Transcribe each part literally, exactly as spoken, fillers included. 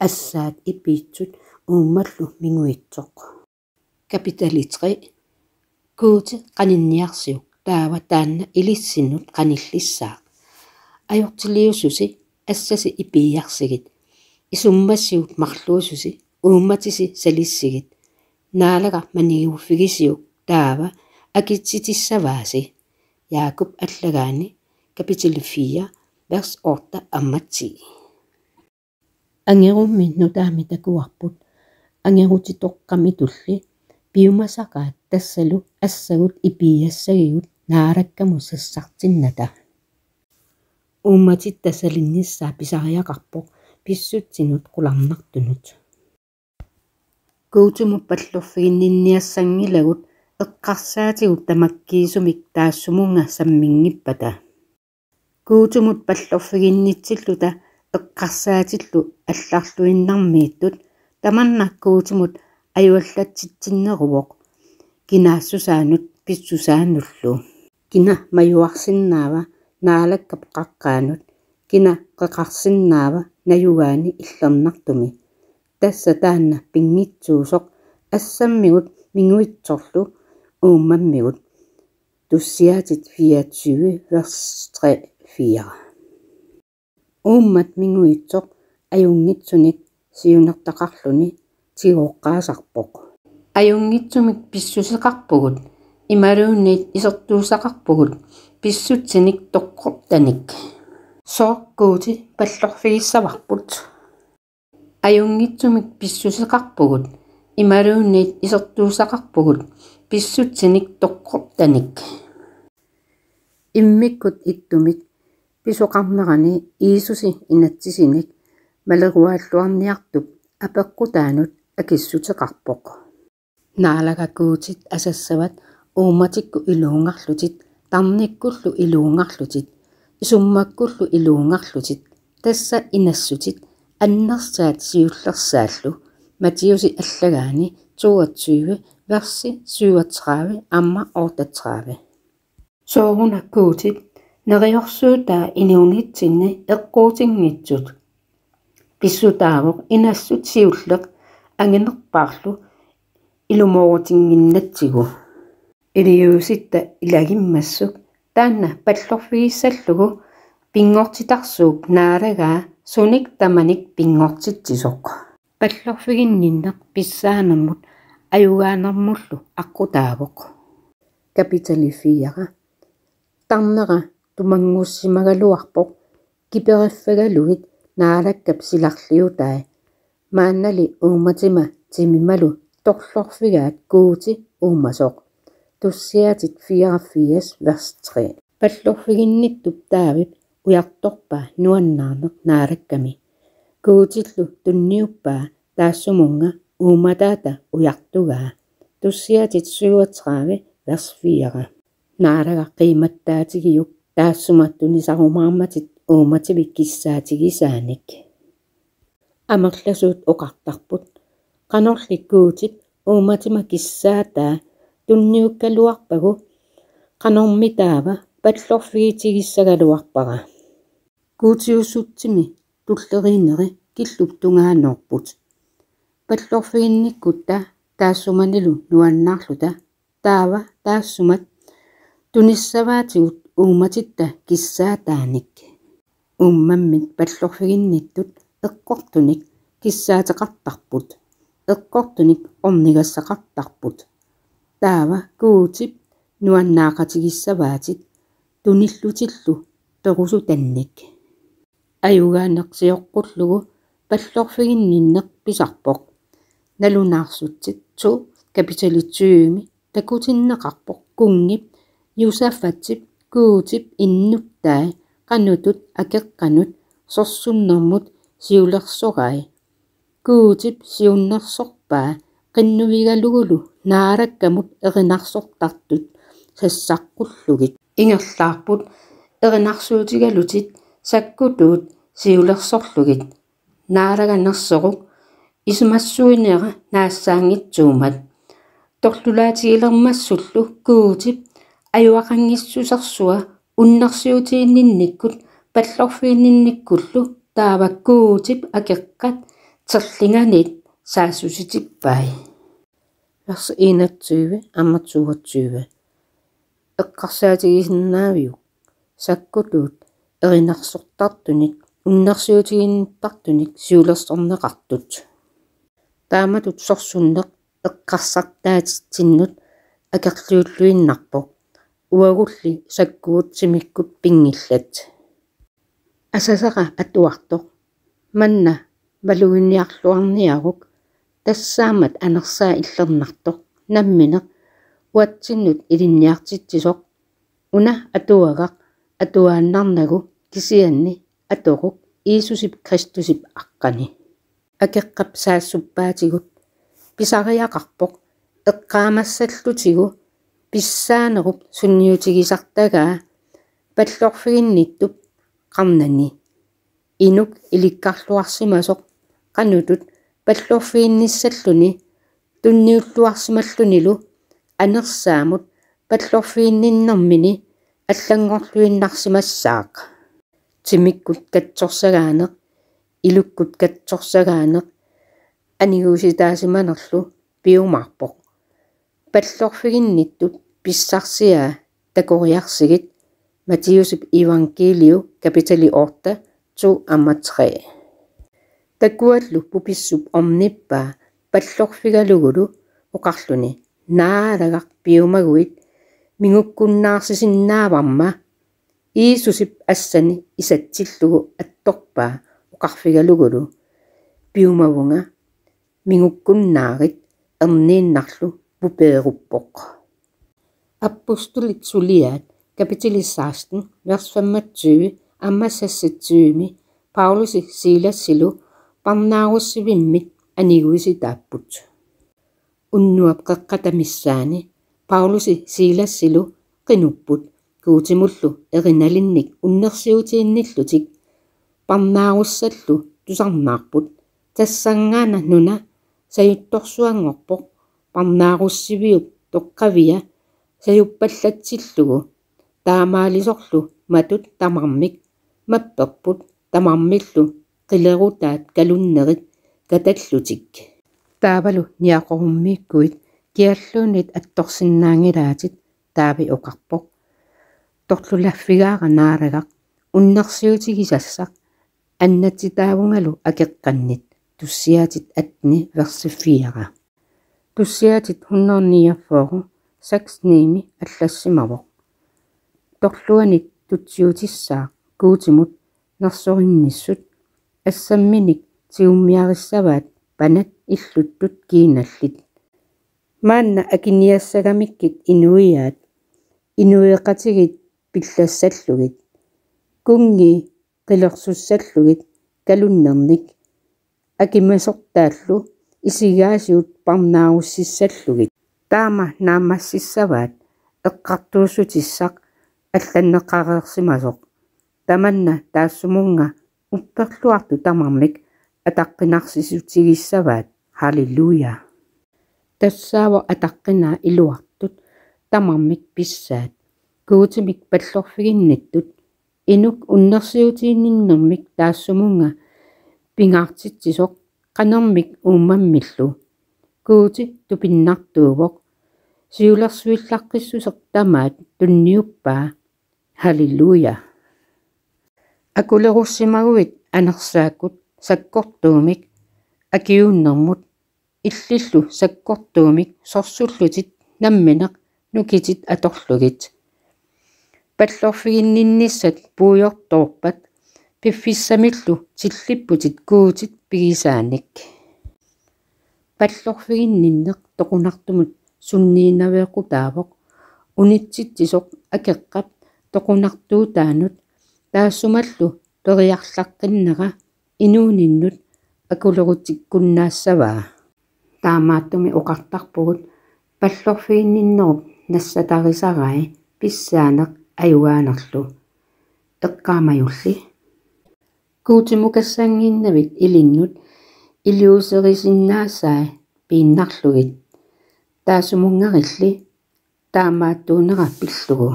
assaat ipiitsut uummallu minguitsoq. Kapitali tre. Guuti qaninniarsiuk, taava taanna ilissinnut qanillissaaq. Ajortiliussusi assasi ipiiarsigit. Isummassigut marluussusi uummatisi salissigit. Naalagaq maniguuffigisiuk, taava akitsitissavaasi. Jaakup allagaani, kapitel fire, vers otte aamma ti. Angerummi nutaami takuarput, angerutitoqqamitulli piumasaqaat tassalu assagut ipiiassagigut Naalakkamut sassartinnata. Uummatitta salinnissaa pisariaqarpoq pissutsinut qularnartunut. Guutimut pallorfiginninniassanngilagut eqqarsaatigut tamakkiisumik taassumunnga samminngippata. Guutimut pallorfiginnitsilluta eqqarsaatillu allarluinnarmiittut tamanna Guutimut ajuallatsitsinneruvoq kinaassusaanut pissusaanullu. Kina majuarsinnaava Naalakkap qaqqaanut, kina qeqarsinnaava najugaani illernartumi? Tassa taanna pinngitsuusoq assammigut minguitsorlu uummammigut. Tussiaatit fireogtyve, vers tre, fire. Uummat minguitsoq ajunngitsunik siunertaqarluni tigooqqaasarpoq. Ajunngitsumik pissuseqarpugut imaluunniit isertuussaqarpugut pissutsinik toqqortanik. Sooq Guuti pallorfigissavarput? Ajunngitsumik pissuseqarpugut imaluunniit isertuussaqarpugut pissutsinik toqqortanik. Immikkut ittumik pisoqarnerani Jiisusi inatsisinik malerualluarniartup apeqqutaanut akissuteqarpoq. Naalaga Guutit asassavat uummatikkut iluunngarlutit, tarnikkullu iluunngarlutit, isummakkullu iluunngarlutit, tassa inassutit, annersaat siullersaallu, Matthæusi allagaani toogtyve, versi syvogtredive aamma otteogtredive. Sooruna Guutip neriorsuutaa inuunitsinni eqquutinngitsut? Pissutaavoq inassut siulleq anginerpaarlu ilumoorutinnginnatsigu. Iliuusitta ilagimmassuk taanna pallorfigissallugu pinngortitarsuup Naalagaa sunik tamanik pinngortitsisoq. Pallorfiginninneq pissaanermut ajugaanermullu aqqutaavoq. Kapitali fire. Tarnera tumanngussimagaluarpoq kiperiffegalugit Naalakkap silarliutai. Maannali uummatima timimalu torlorfigaat Guuti uumasoq. Tussiaatit fireogfirs, vers tre. Pallorfiginnittup Daavip ujartorpaa nuannaarneq Naalakkami. Guutillu tunniuppaa taassumunnga uummataata ujartugaa. Tussiaatit syvogtredive, vers fire. Naalaga qiimattaatigiuk taassuma tunisarumaarmatit uummativit kissaatigisaanik. Amerlasuut oqartarput: Qanorli Guutip uummatima kissaataa tunniukkaluarpagu, qanormitaava pallorfigitigissagaluarpara? Guutiusutsimi tulleriinneri killup tungaanoorput. Pallorfiginnikkutta taassumanilu nuannaarluta, taava taassumat tunissavaatigut uummatitta kissaataanik. Uummammit pallorfiginnittut eqqortunik kissaateqartarput, eqqortunik ornigassaqartarput. Taava Guutip nuannaaqatigissavaatit tunillutillu perusutannik. Ajugaaneq sioqqullugu pallorfiginninneq pisarpoq. Nalunaarsutsit to, kapitali tyvemi takutinneqarpoq kunngip Josafatip Guutip innuttai qanutut akeqqanut sorsunnermut siulersorai. Guutip siunnersorpaa qinnuigalugulu Naalakkamut erinarsortartut sassaqqullugit. Ingerlaarput erinarsuutigalutit sakkutuut siulersorlugit. Naalaga nersoruk isumassuinera naassaanngitsuummat. Torlulaatigilermassullu Guutip ajuaqanngissusersua unnersiutiginninnikkut pallorfiginninnikkullu taava Guutip akeqqat Terlinganit saassussitippai. Vers enogtyve aamma toogtyve. Eqqarsaatigisinnaaviuk sakkutuut erinarsortartunik unnersiutiginnittartunik siulersorneqartut? Taamatut sorsunneq eqqarsartaatitsinnut akerliulluinnarpoq, uagulli sakkugut timikkut pinngillat. Asasara atuartoq manna maluginiarluarniaruk, tassaammat anersaa illernartoq nammineq uatsinnut ilinniartitsisoq, una atuagaq atuaannarnagu kisianni atoruk Jiisusip Kristusip aqqani. Akeqqap saassuppaatigut pisariaqarpoq eqqaamassallutigu pissaanerup sunniutigisartagaa pallorfiginnittup qarnani. Inuk ilikkarluarsimasoq qanutut pallorfiginnissalluni tunniulluarsimallunilu anersaamut pallorfiginninnermini allanngorluinnarsimassaaq. Timikkut katsorsagaaneq, ilukkut katsorsagaaneq aniguisitaasimanerlu piumaarpoq. Pallorfiginnittut pissarsiaa takoriarsigit, Matthæusip evangeliu kapitali otte, to aamma tre. Takuallu pupissup ornippaa pallorfigalugulu oqarluni: Naalagaq, piumaguit mingukkunnaarsisinnaavarma. Jiisusip assani isatsillugu attorpaa oqarfigalugulu: Piumavunga, mingukkunnaarit, erniinnarlu pupeeruppoq. Apostolit suliaat kapitali seksten, vers femogtyve aamma seksogtyve-mi Paulusi Silasilu parnaarussivimmit aniguisitaapput. Unnuap qeqqata missaani Paulusi Silasilu qinupput Guutimullu erinalinnik unnersiutiinnillutik parnaarussallu tusarnaarput. Tassanngaannaq nuna sajuttorsuanngorpoq parnaarussiviup toqqavia sajuppallatsillugu. Taamaalisorlu matut tamarmik mapperput, tamarmillu qilerutaat kalunnerit katallutik. Taavalu niaqorummiikkuit kialluunniit attorsinnaanngilaatit, Taavi oqarpoq. Torlulaffigaara Naalagaq unnersiutigisassaq, annatsitaavungalu akeqqannit. Tussiaatit atten, versi fire. Tussiaatit hundrede niogfyrre, seks ni-mi allassimavoq: Torluanit tutsiutissaaq Guutimut nersorinnissut, assamminik tigummiarissavaat panat illuttut kiinallit. Maanna akiniassagamikkit inuiaat, inuiaqatigiit pillassallugit, kunngii qilersussallugit kalunnernik, akimasortaallu isigaasigut parnaarussissallugit. Taama naammassissavaat eqqartuussutissaq allanneqareersimasoq. Tamanna taassumunnga upperluartut tamarmik ataqqinnarsiutigissavaat. Halleluja. Tassaavoq ataqqinaa iluartut tamarmik pissaat, Guutimik pallorfiginnittut, inuk unnersiutiinninnermik taassumunnga pingaartitsisoq qanermik uummammillu. Guuti tupinnartuuvoq, siulersuillaqqissuseq tamaat tunniuppaa. Halleluja. Akulerussimaguit anersaakkut sakkortuumik, akiuunnermut illillu sakkortuumik sorsullutit nammineq nukitit atorlugit. Pallorfiginninnissat puigortoorpat piffissamillu tillipputit Guutit pigisaanik. Pallorfiginninneq toqunartumut sunniinaveeqqutaavoq, unitsitsisoq akeqqap toqunartuutaanut, taassumalu periarlaqqinnera inuuninnut akulerutsikkunnaassavaa. Taamaattumik oqartarpugut pallorfiginninnerup nassatarisarai pissaaneq ajugaanerlu. Eqqaamajulli: Guutimukassaannginnavit ilinnut iliuuserisinnaasai piinnarlugit. Taassumunngarilli taamaattuunera pillugu.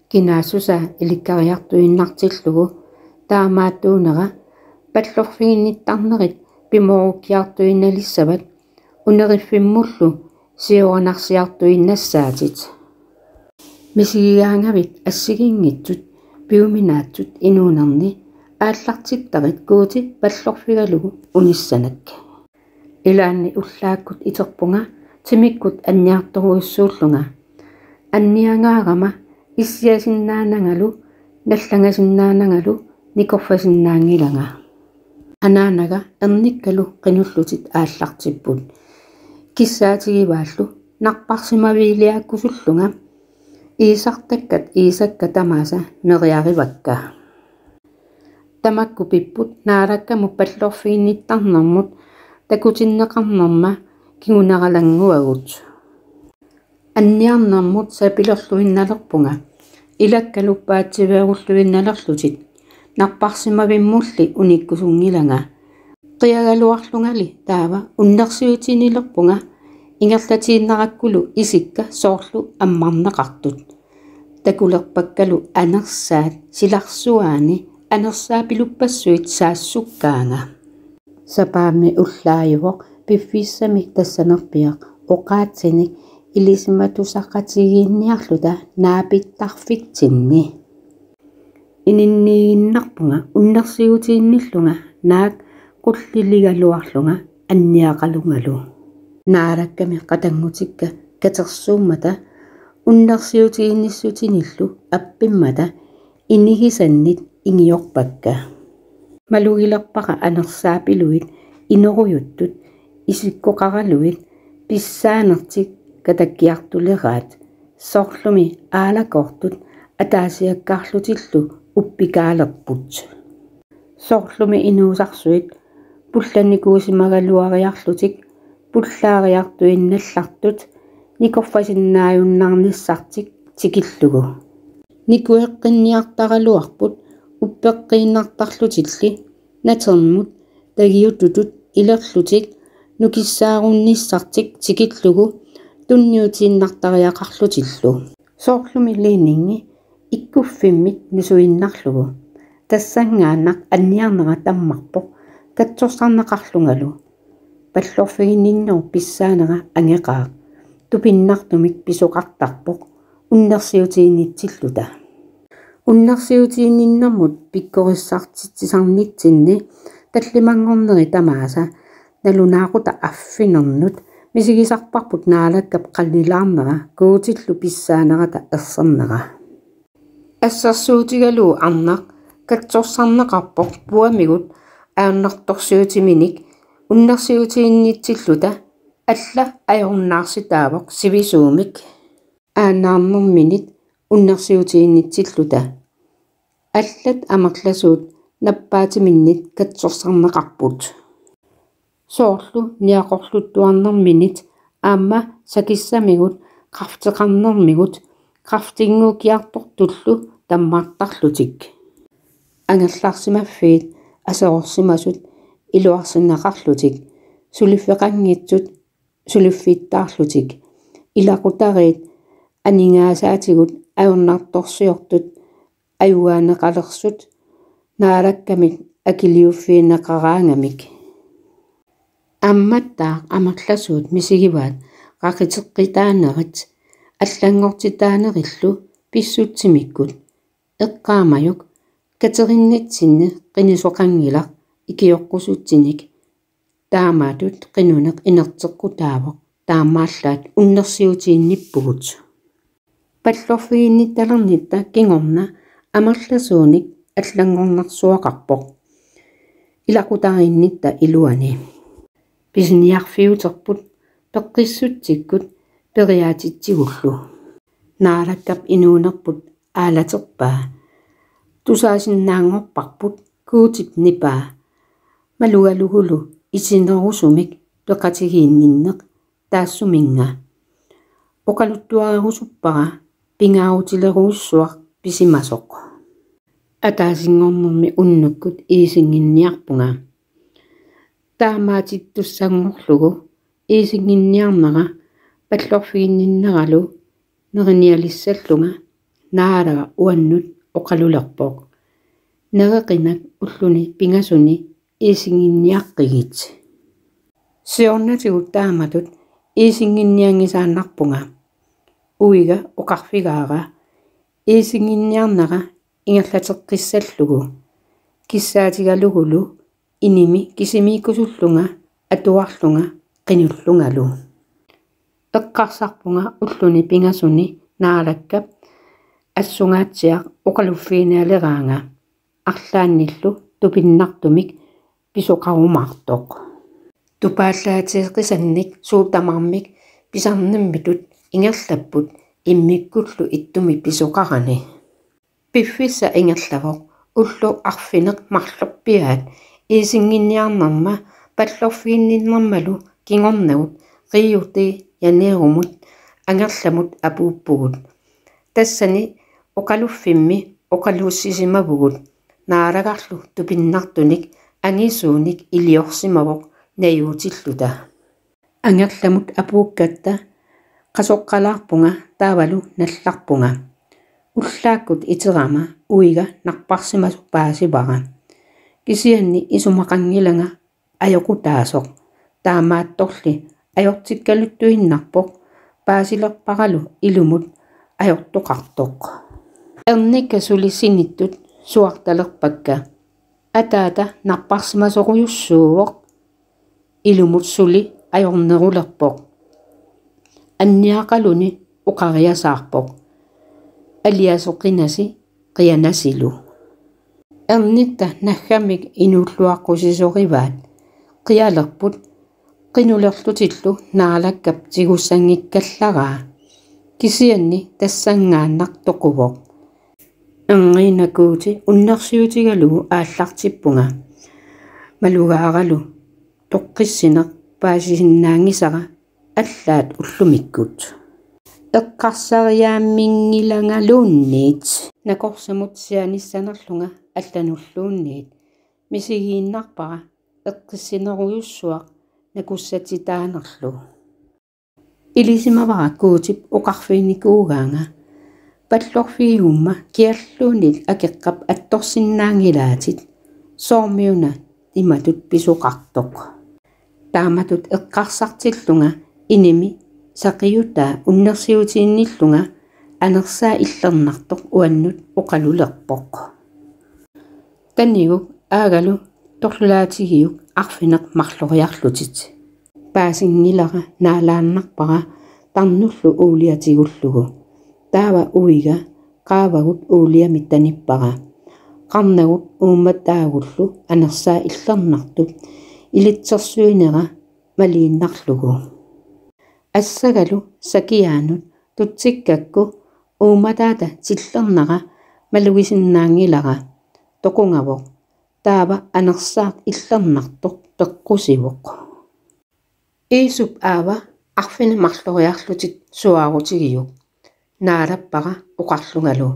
Kinaassusaa ilikkariartuinnartillugu taamaattuunera, pallorfiginnittarnerit Pimoorukkiartuinnalissavat, uneriffimmullu sioranarsiartuinnassaatit. Misigigaangavit assigiinngitsut, piuminaatsut inuunerni aallartittarit Guuti pallorfigalugu unissanak. Ilaanni ullaakkut iterpunga timikkut anniartorujussuullunga. Anniangaarama issiasinnaanangalu, nallangasinnaanangalu nikorfasinnaanngilanga. Anaanaga ernikkalu qinullutit aallartipput. Kissaatigivaallu napparsimaviliaakkusullunga. Iisartakkat iisakka tamaasa meriarivakka. Tamakku pipput Naalakkamut pallorfiginnittarnermut takutinneqarnerma kinguneralannguagut. Anniarnermut sapilerluinnalerpunga. Ilakkalu paatsiveerulluinnalerlutit. Napparsimavimmulli unikkusunngilanga. Qiagaluarlungali taava unnersiutiinnilerpunga ingerlatiinnarakkulu isikka soorlu ammarneqartut. Takulerpakkalu anersaat silarsuaani anersaat piluppassuit saassukkaanga. Sapaammi ullaajuvoq piffissami tassanerpiaq oqaatsinik ilisimatusaqatigiinniarluta naapittarfitsinni. Ininniiginnarpunga unnersiutiinnillunga naak qulliligaluarlunga anniaqalungalu. Naalakkami qatanngutikka katersuummata unnersiutiinnissutinillu appimmata inigisannit ingiorpakka. Malugilerpara anersaat piluit inorujuttut isikkoqaraluit pissaanertik katakkiartuleraat, soorlumi aalakoortut ataasiakkaarlutillu uppikaalerput. Soorlumi inuusarsuit pullanikuusimagaluariarlutik pullaariartuinnallartut nikorfasinnaajunnaarnissartik tikillugu. Nikueqqinniartaraluarput uppeqqiinnartarlutilli natermut tagiututut ilerlutik nukissaarunnissartik tikillugu tunniutiinnartariaqarlutillu. Soorlumi Leningi ikkuffimmik nisuinnarlugu. Tassanngaannaq anniarnera tammarpoq katsorsarneqarlungalu. Pallorfiginninnerup pissaanera angeqaaq. Tupinnartumik pisoqartarpoq unnersiutiinnitsilluta. Unnersiutiinninnermut pikkorissartitsisarnitsinni tallimanngorneri tamaasa nalunaaqutaq arfinernut misigisarparput Naalakkap qallilaarnera Guutillu pissaanerata ersernera. Assersuutigalugu arnaq katsorsarneqarpoq puamigut ajornartorsiutiminik unnersiutiinnitsilluta, alla ajorunnaarsitaavoq sivisuumik aanaarnerminit unnersiutiinnitsilluta. Allat amerlasuut nappaatiminnit katsorsarneqarput. Soorlu niaqorluttuarnerminit aamma sakissamigut kræfteqarnermigut kræftinnguukkiartortullu tammartarlutik. Angerlarsimaffiit aserorsimasut iluarsineqarlutik, suliffeqanngitsut suliffittaarlutik, ilaqutariit aningaasaatigut ajornartorsiortut ajugaanneqalersut Naalakkamit akiliuffigineqaraangamik. Ammattaaq amerlasuut misigivaat qaqiteqqitaanerit allanngortitaanerillu pissutsimikkut. Eqqaamajuk katerinnitsinni qinisoqanngilaq ikioqqusutsinik. Taamaatut qinuneq inerteqqutaavoq, taamaallaat unnersiutiinnippugut. Pallorfiginnittalernitta kingorna amerlasuunik allanngornersuaqarpoq ilaqutariinnitta iluani. Pisiniarfiuterput peqqissutsikkut periaatitsigullu. Naalakkap inuunerput aalaterpaa. Tusaasinnaanngorparput Guutip nipaa. Malugalugulu isinerusumik peqatigiinninneq taassuminnga. Oqaluttuarerusuppara pingaarutilerujussuaq pisimasoq. Ataasinngornermi unnukkut iisinnginniarpunga. Taamaatittussanngorlugu iisinnginniarnera pallorfiginninneralu nerinialissallunga Naalaga uannut oqalulerpoq: Nereqinak ulluni pingasuni iisinnginniaqqigit. Siornatigut taamatut iisinnginnianngisaannarpunga. Uiga oqarfigaara iisinnginniarnera ingerlateqqissallugu, kissaatigalugulu inimi kisimiikkusullunga atuarlunga qinullungalu. Eqqarsarpunga ulluni pingasuni Naalakkap assungaatsiaq oqaluffigineqaleraanga arlaannillu tupinnartumik pisoqarumaartoq. Tupaallaateeqisannik suut tamarmik pisarnimmitut ingerlapput immikkullu ittumi pisoqarani. Piffissaq ingerlavoq ulloq arfineq-marlorpiaat iisinnginniarnerma pallorfiginninnermalu kingornagut Rio de Janeiromut angerlamut apuuppugut. Tassani oqaluffimmi oqaluussisimavugut. Naalagarlu tupinnartunik angisuunik iliorsimavoq najuutilluta. Angerlamut apuukkatta qasoqqalaarpunga taavalu nallarpunga. Ullaakkut iterama uiga napparsimasoq paasivara. Kisianni isumaqanngilanga ajoqutaasoq. Taamaattorli ajortikkaluttuinnarpoq paasilerparalu ilumut ajortoqartoq. Ernikka suli sinittut suartalerpakka. Ataata napparsimasorujussuuvoq. Ilumut suli ajornerulerpoq. Anniaqaluni oqariasaarpoq: Aliasoqinasi qianasilu. Ernitta naggammik inuulluaqqusisorivaat. Qialerput qinulerlutillu Naalakkap tigussanngikkallaraa. Kisianni tassanngaannaq toquvoq. Erniinnaq Guuti unnersiutigalugu aallartippunga. Malugaaralu toqqissineq paasisinnaanngisara allaat ullumikkut. Eqqarsariaammingilangaluunniit nakorsamut sianissanerlunga allanulluunniit. Misigiinnarpara eqqissinerujussuaq nakussatitaanerlu. Ilisimavara Guutip oqarfiginikuugaanga: Pallorfigiumma kialluunniit akeqqap attorsinnaanngilaatit. Soormiuna imatut pisoqartoq. Taamatut eqqarsartillunga inimi saqiutaa unnersiutiinnillunga anersaa illernartoq uannut oqalulerpoq. Taniguk aagalu torlulaatigiuk arfineq-marloriarlutit. Paasinngilara naalaannarpara tarnullu uulia tigullugu. Taava uiga qaavagut uuliami tanippara. Qarnagut uummataagullu anersaa illernartup ilitsersuinera maliinnarlugu. Assagalu sakiaanut tutsikkakku uummataata tillernera malugisinnaanngilara. Toqungavoq. Taava anersaaq illernartoq peqqusivoq. Iisup aava arfineq-marloriarlutit suaarutigiuk, naalappara oqarlungalu.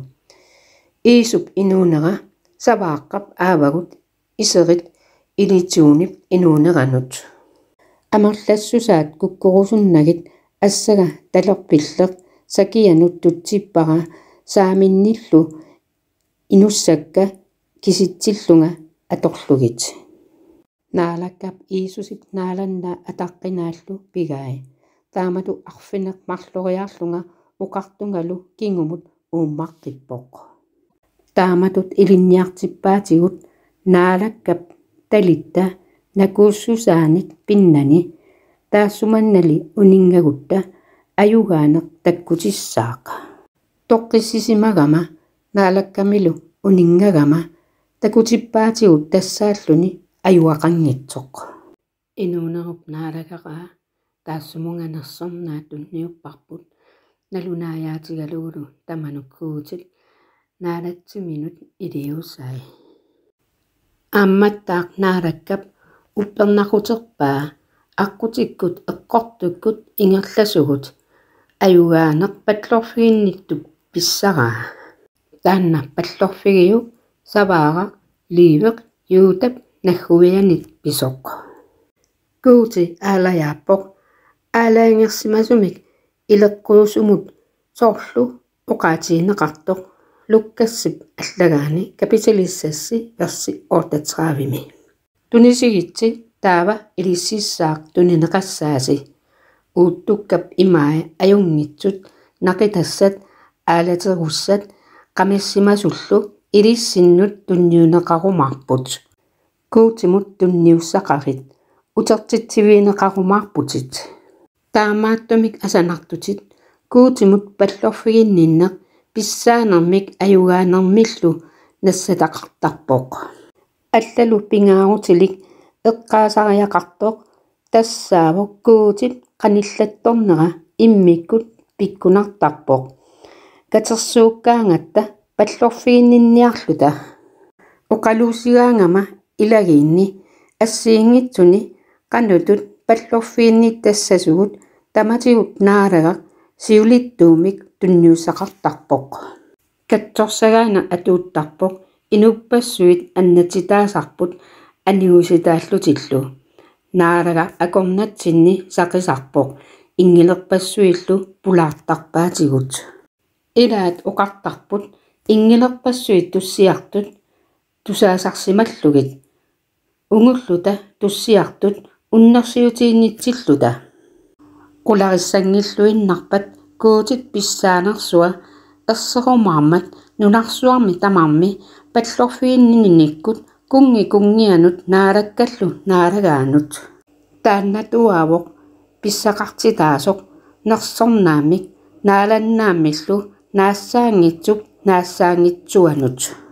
Iisup inuunera Savaaqqap aavagut Iserit Ilituunip inuuneranut. Amerlassusaat kukkorusunnagit assaga talerpilleq sakianut tutsippara saaminnillu inussakka kisitsillunga atorlugit. Naalakkap Iisusip naalannaa ataqqinaallu pigai. Taamatut arfineq-marloriarlunga oqartungalu kingumut uummaqqippoq. Taamatut ilinniartippaatigut Naalakkap talitta nakuussusaanit pinnani taassumannali uninngagutta ajugaaneq takkutissaaq. Toqqissisimagama Naalakkamilu uninngagama takutippaatigut tassaalluni ajugaqanngitsoq. Inuunerup naalagaraa taassumunga nersornaat tunniupparput nalunaajaatigalugulu tamanut Guutip naalatsiminut iliusai. Aammattaaq Naalakkap uppernaquterpaa aqqutikkut eqqortukkut ingerlasugut ajugaaneq pallorfiginnittup pissaraa. Taanna pallorfigiuk Savaaraq Liiveq Juudap nagguianit pisoq. Guuti aalajaappoq aalajangersimasumik ileqquusumut soorlu oqaatigineqartoq Lukassip allagaani kapitali seks versi otteogtredive-mi. Tunisigitsi Taava ilississaaq tunineqassaasi. Uuttukkap imai ajunngitsut naqitassat aalaterussat qamissimasullu ilissinnut tunniunneqarumaarput. Guutimut tunniussaqarit, utertitsivigineqarumaarputit. Taamaattumik asanartutit Guutimut pallorfiginninneq pissaanermik ajugaanermillu nassataqartarpoq. Allalu pingaarutilik eqqaasariaqartoq tassaavoq Guutip qanillattornera immikkut pikkunartarpoq. Katersuukkaangatta pallorfiginninniarluta. Oqaluusigaangama ilagiinni assigiinngitsuni qanoq pallorfiginnittassasugut tamatigut Naalagaq siulittuumik tunniussaqartarpoq. Katsorsagaaneq atuuttarpoq inuppassuit annatitaasarput anigusitaallutillu. Naalagaq akornatsinni saqisarpoq inngilerpassuillu pulaartarpaatigut. Ilaat oqartarput inngilerpassuit tussiartut tusaasarsimallugit. Ungulluta tussiartut unnersiutiinnitsilluta. Qularissanngilluinnarpat Guutit pissaanersua erserumaarmat nunarsuarmi tamarmi pallorfiginninnikkut kunngi kunngianut naalakkallu naalagaanut. Taannatuaavoq pissaqartitaasoq nersornaammik naalannaammillu naassaanngitsup naassaanngitsuanut.